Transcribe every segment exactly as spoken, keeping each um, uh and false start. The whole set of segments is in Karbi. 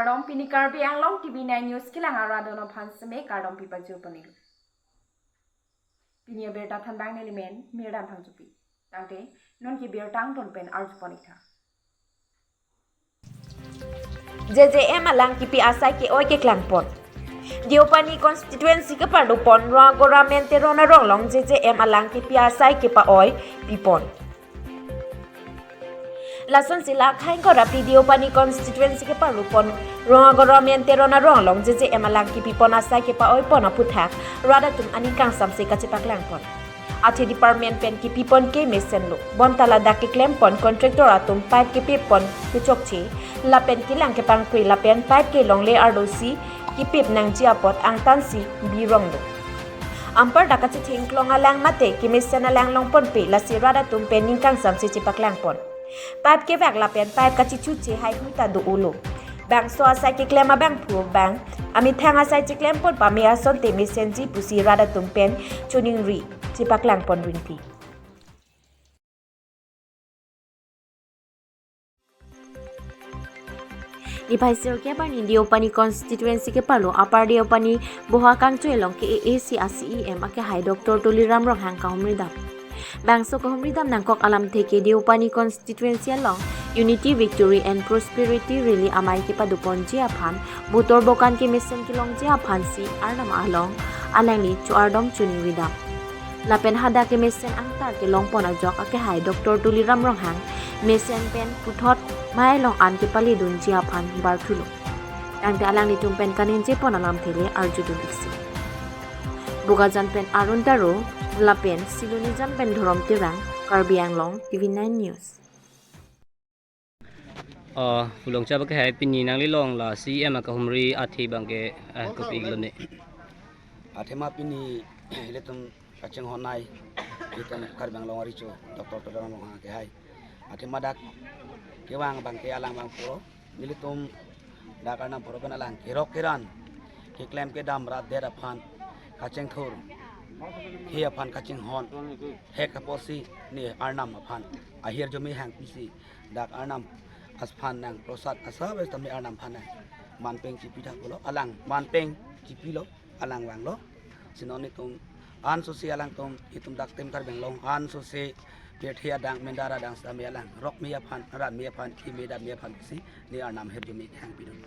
Kardom, pini Karbi Anglong T V nine News kelang arat atum aphan seme kardom pipajir ponlo. Pini abirta thanbang nelimen Mirdam Phangchopi. Tangte non ke birta angton pen arju pon-ik tha. J J M alang kipi asai ke-oi keklangpon. Deopani constituency keparlupon Rongagora Menteron arong along J J M alang kipi asai kepa-oi pipon. Lasonsi la Khaingkot Rapli Deopani constituency keparlupon Rongagora Menteron arong along J J M alang kipipon asai kepa-oipon aphuthak rat atum aning kangsamse kachepaklangpon. Athe department pen kipipon ke mesenlo. Bonta ladak keklempon contractor atum pipe kepipon kechokche, lapen kelang kepangkre lapen pipe ke longle arlosi kepip nangji apot angtansi bironglo. Anparta kachethengklong alang mate kemesen alang longponpe, lasi rat atum pen ning kangsamse chepaklangpon. Pipe kevak lapen pipe kachechuche haihui ta do-olo. Bangso asai keklem abangphu bang amethang asai cheklempon pame asonte mesenji pusi rat atum pen choningri chepaklangpon rinti. Niphai sirkep arni Deopani constituency keparlo Upper Deopani Boha Kangchoi along K A A C a C E M akehai Doctor Tuliram Ronghang kahumridam. Bangso kahumridam nangkok alamthe ke Deopani constituency along Unity, Victory and Prosperity Rally amei kepadoponji aphan, butor bokan kemesen kelongji aphansi Arnam along alangli cho-ardom choningridam. Lapen hadak kemesen angtar kelongpon ajok akehai Doctor Tuliram Ronghang mesen pen puthot mei along an kepaledunji aphan barthulo. Tangte alanglitum pen kaningje pon alamthe le arjudun-iksi. Bokajan pen Arun Taro, lapen Silonijan pen Dhorom Terang, Karbi Anglong, T V nine News. Ah, Phu Longchap akehai, pini nanglilong la C E M akahumri athe abangke, ah, kopi-iklo ne? Athema pini ilitum kachinghon-ai, ilitum Karbi Anglong arecho, Doctor Tuliram Ronghang akehai. Athema dak kevang abangke alang abang puro, nelitum dak Arnam puro pen alang kerok keran, keklem kedam rat det aphan kachingthur, he aphan kachinghon, hek apotsi ne Arnam aphan ahirjume hangpisi, dak Arnam aphan nangprosad asap tame Arnam aphan nangmanpeng chipi thaklo, alang manpeng chipilo, alang vanglo. Si non itum ansose alangtum, itum dak tim Karbi Anglong ansose pirthe adang, mendar adang sitame alang rokme aphan, ranme aphan, keme damme aphan si ne Arnam ahirjume kehangpidun.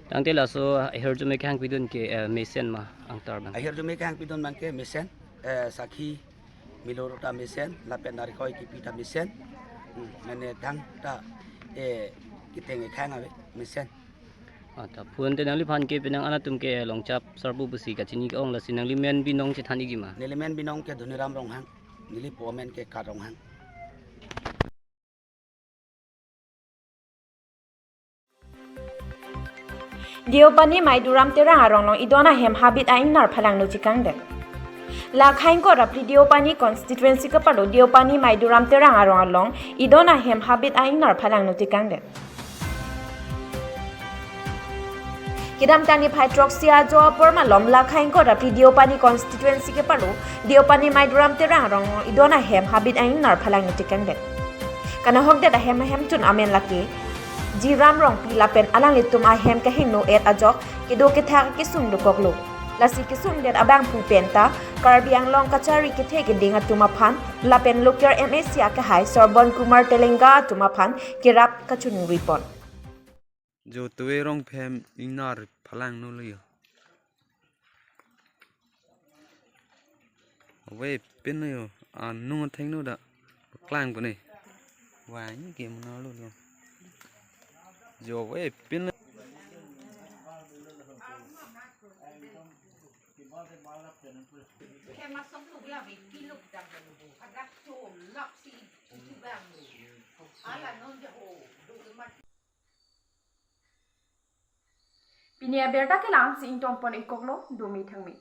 Tangte laso ahirjume kehangpidun ke, eh, mesen ma angtar abang? Ahirjume kehangpidun abangke mesen, eh, sakhi milur ta mesen, lapen narikoi kipi ta mesen. Hmm, mane thangta, eh, kiteng ekhang ave mesen. Ah, ta phu ante nangliphan ke penang anatum ke Longchap Sarpo pusi kachini ke-ong, lasi nanglimen binong chethan-ikji ma? Nelimen binong ke Dhoniram Ronghang, nelipo amen ke Kat Ronghang. Deopani Maiduram Terang arong along idon ahem habit a-ingnar phalangno chekangdet. La Khaingkot Rapli Deopani constituency keparlo Deopani Maiduram Terang arong along idon ahem habit a-ingnar phalangno chekangdet. Kedamtang niphai throksi ajo apor malom la Khaingkot Rapli Deopani constituency keparlo Deopani Maiduram Terang arong along idon ahem habit a-ingnar phalangno chekangdet. Kanahokdet ahem ahemtun amen lake Jiram Rongpi lapen alanglitum ahem kahingno-et ajok kedo kethak kesung dokoklo. Lasi kesungdet abangphu penta Karbi Anglong kachari kethe keding atum aphan lapen local M A C akehai Sarbon Kumar Telenga atum aphan kerap kachoningripon. Jo tuwe rong phem ingnar phalangno lo jo. Ave pin lo jo, anung athengno da paklang pune. Wang ke muna lo jo. Jo ave pin lo. Pini abirta kelang si ingtonpon-ikkoklo, dumi thangmi.